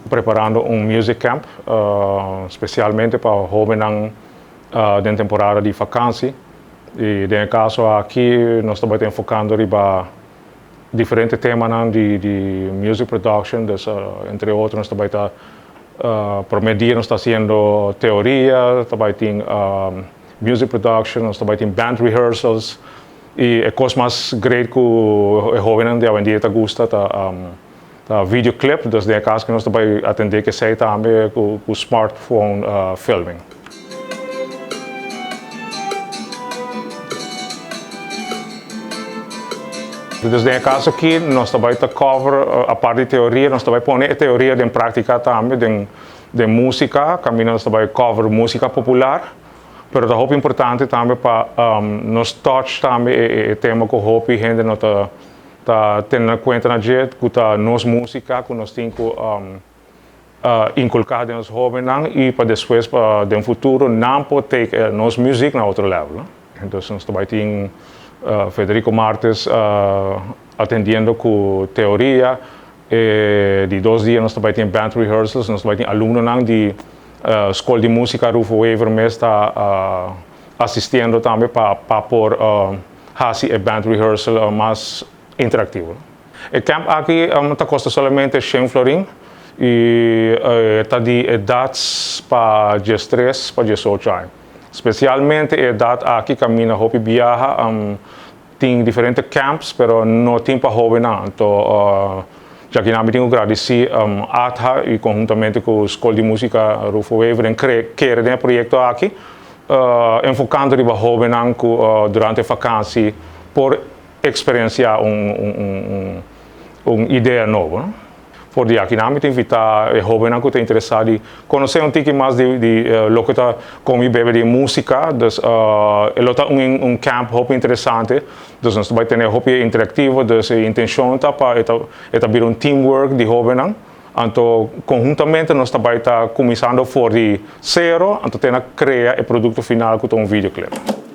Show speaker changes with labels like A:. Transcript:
A: preparando un music camp specialmente pa hobennan den temporada di vakantie y den e caso aki nos ta bay ta enfocando riba diferente temanan di di music production dus entre otro nos ta bay ta prome dia nos ta haciendo teoria ta bay tin music production nos ta bay tin band rehearsals y e cos mas great cu e hobennan di awendia ta gusta ta ta video clip dus den e caso aki nos ta bay atende cu esey tambe cu smartphone filming. Dus den e caso aki nos ta bay ta cover apart di teoria nos ta bay pone e teoria den practica tambe den den musica caminda nos ta bay cover musica popular pero ta hopi importante tambe pa nos touch tambe e tema cu hopi hende no ta ta tene na cuenta na dje cu ta nos musica cu nos tin cu inculca den nos hobennan y pa despues pa den futuro nan por take nos music na otro level. Entonces nos ta bay tin Federico Martes atendiendo cu teoria, e di dos dia nos ta bay tin band rehearsals, nos ta bay tin alumnonan di Scol di Musica Rufo Wever mes ta asistiendo tambe pa pa por haci e band rehearsal mas interactivo. E camp aki ta costa solamente shen florin y ta di edad pa diestres pa diesocho aña. Specialmente e edad aki caminda hopi biaha tin diferente camps pero no tin pa hobennan. Anto djakinan mi tin cu gradici ATHA y conhuntamente cu Scol di Musica Rufo Wever den kere den e proyecto aki enfocando riba hobennan cu durante vakantie por Experiencia un un idea nobo no. For di akinan mi ta invita e hobennan cu ta interesa di conoce un tiki mas di di loke ta come y bebe di musica, dus e lo ta un un camp hopi interesante, dus nos ta bay tene hopi interactivo, dus e intencion ta pa e ta e ta bira un teamwork di hobennan, anto conhuntamente nos ta bay ta cuminsando for di cero anto te na crea e producto final cu ta un videoclip.